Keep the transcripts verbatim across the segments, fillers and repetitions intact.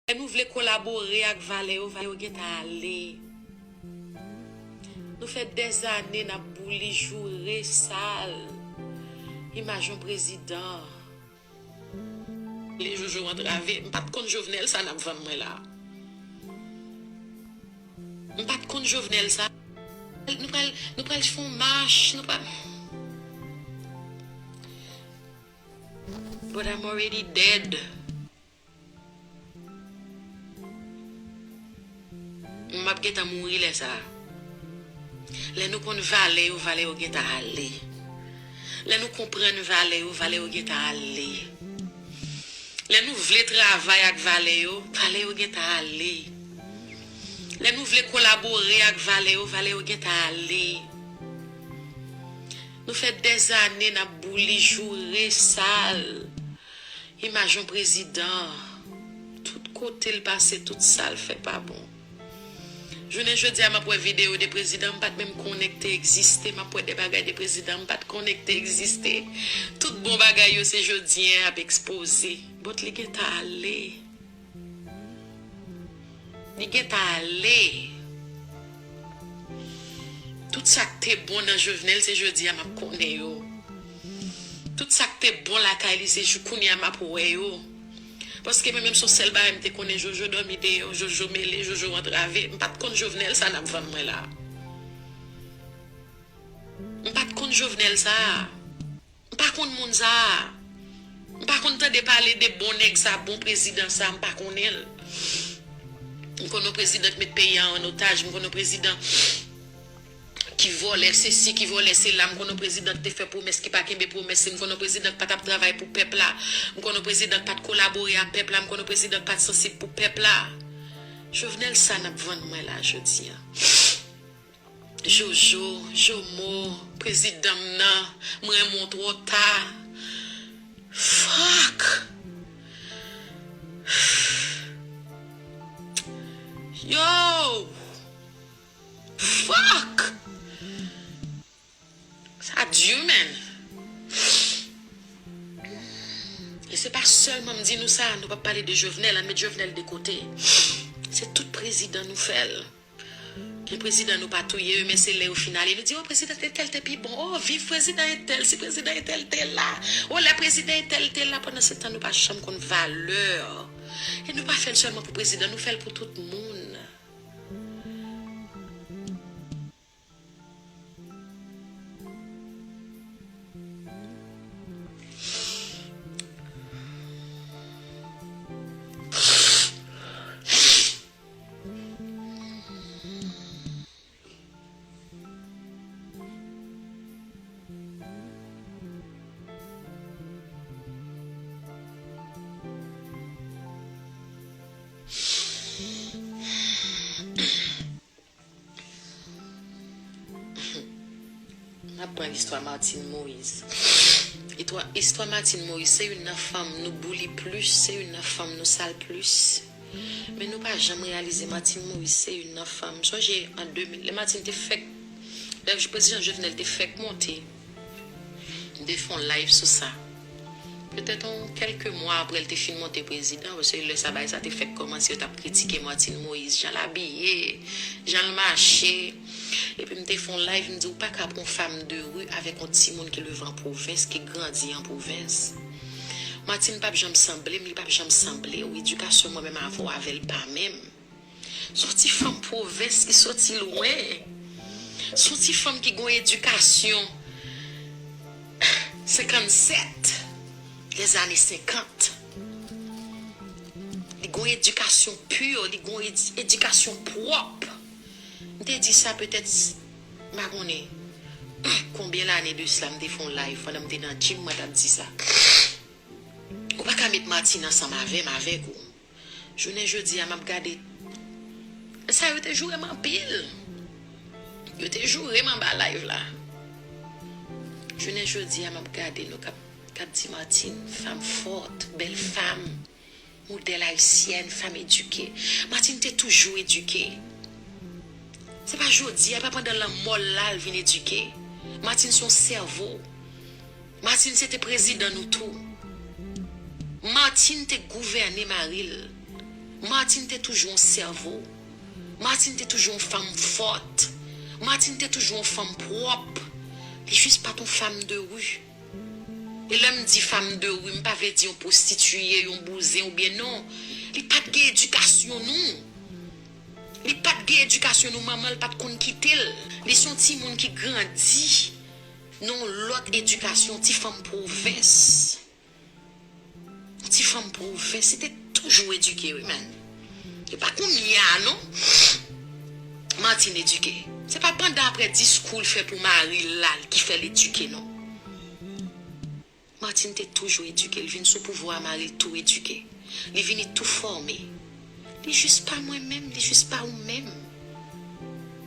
Lè nou vle kolabore ak valè yo, valè yo gentan ale. Nou fè dèzane n ap bouli, joure, sal imaj yon prezidan. Li Jojo antrave. M pa t konn Jovenel sa n ap vann mwen la. M pa t konn Jovenel sa. Nou pral, nou pral fè yon mach, nou pral. But I'm already dead. M ap gentan mouri lè sa a. Lè nou konn valè yo, valè yo gentan ale. Lè nou konprann valè yo, valè yo gentan ale. Lè nou vle travay ak valè yo, valè yo gentan ale. Lè nou vle kolabore ak valè yo, valè yo gentan ale. Nou fè dèzane n ap bouli, joure, sal imaj yon prezidan. Tout kote l pase, tout sa l fè pa bon. Jounen jodi a, m ap wè videyo de prezidan m pa t menm konnen k te egziste. M ap wè de bagay de prezidan m pa t konnen k te egziste. Tout bon bagay yo, se jodi a y ap ekspoze. But li gentan ale. Li gentan ale. Tout sa k te bon nan Jovenel, se jodi a m ap konnen yo. Tout sa k te bon lakay li, se jou kounye a m ap wè yo. Paske mwen menm, se yon sèl bagay m te konnen, Jojo dòmi deyò, Jojo mele, Jojo antrave. M pa t konn Jovenel sa n ap vann mwen la. M pa t konn Jovenel sa. M pa konn moun sa a. M pa konn tande pale de bon nèg sa, bon prezidan sa, m pa konnen l. M konn yon prezidan ki met peyi a an otaj, m konn yon prezidan ki vòlè sesi, ki vòlè sela, m konn yon prezidan ki te fè pwomès ki pa kenbe pwomès li, m konn yon prezidan ki pa t ap travay pou pèp la, m konn yon prezidan ki pa t kolabore ak pèp la, m konn yon prezidan ki pa t sansib pou pèp la. Jovenel sa n ap vann mwen la jodi a. Jojo, Jomo, prezidan m nan, m renmen w twò ta. Fuck! Yo! Fuck! Sa di, man. E se pa sèlman m di nou sa, nou p ap pale de Jovenel, ann met Jovenel de kote. Se tout prezidan nou fè l. Gen prezidan nou pa touye yo, men se lè yo fin ale, nou di, o, prezidan entèl te pi bon. O, viv prezidan entèl, si prezidan entèl te la. O, lè prezidan entèl te la, pandan se tan nou pa janm konn valè. E nou pa fè l sèlman pou prezidan, nou fè l pou tout moun. N ap pran istwa Martine Moïse. Istwa, istwa Martine Moïse, se youn nan fanm nou bouli plis, se youn nan fanm nou sal plis. Men nou pa janm reyalize Martine Moïse se youn nan fanm. Sonje an de mil, lè Martine te fèk, lè prezidan Jovenel te fèk monte, m te fè yon live sou sa. Petèt yon kèlke mwa apre l te fin monte prezidan, paske lè sa bagay sa te fèk kòmanse, yo t ap kritike Martine Moïse, jan l abiye, jan l mache. Epi m te fè yon live, m di, ou pa ka pran yon fanm de ri avèk yon timoun ki leve an pwovens, ki grandi an pwovens. Martine p ap janm sanble m, li p ap janm sanble w. Edikasyon mwen menm avè w, avè l pa menm. Se yon ti fanm pwovens ki soti lwen. Se yon ti fanm ki gon edikasyon senkannsèt, lèzane senkant. Li gon edikasyon pi, li gon edi-, edikasyon pwòp. M te di sa petèt, m pa konnen konbyen lane de sila, m te fè yon live pandan m te nan gym, mwen t ap di sa. Ou pa ka met Martine ansanm avè m, avèk ou. Jounen jodi a, m ap gade. Sa yo te joure m anpil. Yo te joure m anba live la. Jounen jodi a, m ap gade nou k ap, k ap di Martine, fanm fòt, bèl fanm, modèl ayisyèn, fanm edike. Martine te toujou edike. Se pa jodi a, pa pandan lanmò l la l vin edike. Martine se yon sèvo. Martine se te prezidan nou tou. Martine te gouvène mari l. Martine te toujou yon sèvo. Martine te toujou yon fanm fòt. Martine te toujou yon fanm pwòp. Li jis pa t yon fanm de ri. E lè m di fanm de ri, m pa vle di yon pwostitiye, yon bouzen oubyen non. Li pa t gen edikasyon nou. Li pa t gen edikasyon nou, manman l pa t konn kite l. Li se yon timoun ki grandi nan yon lòt edikasyon, yon ti fanm pwovens. Yon ti fanm pwovens, li te toujou edike, wi, menn. E pa kounye a, non. Martine edike. Se pa pandan apre diskou l fè pou mari l la ki fè l edike, non. Martine te toujou edike, li vin sou pouvwa a, mari l tou edike. Li vini tou fòme. Li jis pa mwen menm, li jis pa ou menm.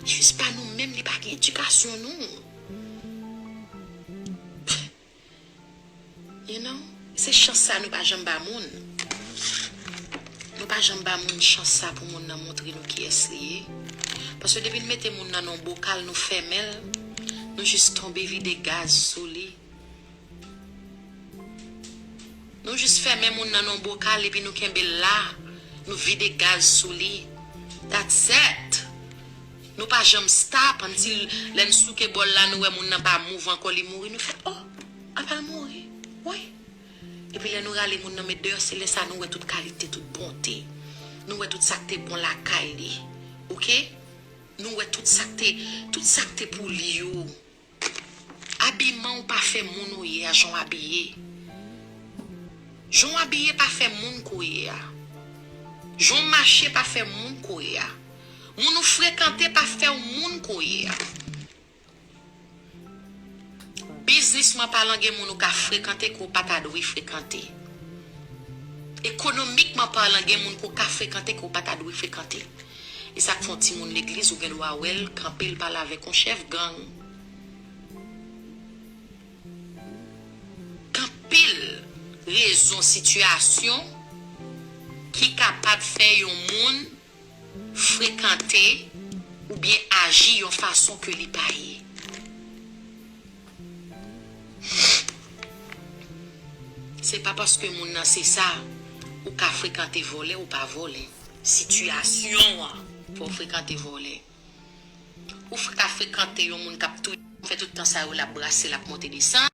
Li jis pa nou menm, li pa gen edikasyon nou. You know? Se chans sa nou pa janm ba moun. Nou pa janm ba moun chans sa pou moun nan montre nou kiyès li ye. Paske depi n mete moun nan nan yon bokal, nou fèmen l, nou jis tonbe vide gaz sou li. Nou jis fèmen moun nan nan yon bokal epi nou kenbe l la, nou vide gaz sou li. That's it. Nou pa janm stop, until lè n souke bòl la, nou wè moun nan pa move ankò, li mouri, nou fè, oh, apa l mouri? Wi. Epi lè nou rale moun nan met deyò, se lè sa nou wè tout kalite, tout bonte. Nou wè tout sa k te bon lakay li. Oke? Nou wè tout sa k te, tout sa k te pou li yo. Abiman w pa fè moun ou ye a, jan w abiye. Jan w abiye pa fè moun k ou ye a. Jan w mache pa fè moun k ou ye a. Moun ou frekante pa fè w moun k ou ye a. Biznisman palan, gen moun ou ka frekante ke w pa ta dwe frekante. Ekonomikman palan, gen moun ke w ka frekante ke w pa ta dwe frekante. E sa k fè yon timoun legliz, ou gen dwa wè l kanpe, l pale avèk yon chèf gang. Gen anpil rezon, sitiyasyon ki kapab fè yon moun frekante oubyen aji yon fason ke li pa ye. Se pa paske moun nan se sa, ou ka frekante vòlè, ou pa vòlè. Sitiyasyon an fè w frekante vòlè. Ou fre-, ka frekante yon moun k ap touye, fè tout tan sa yo, l ap brase, l ap monte desann.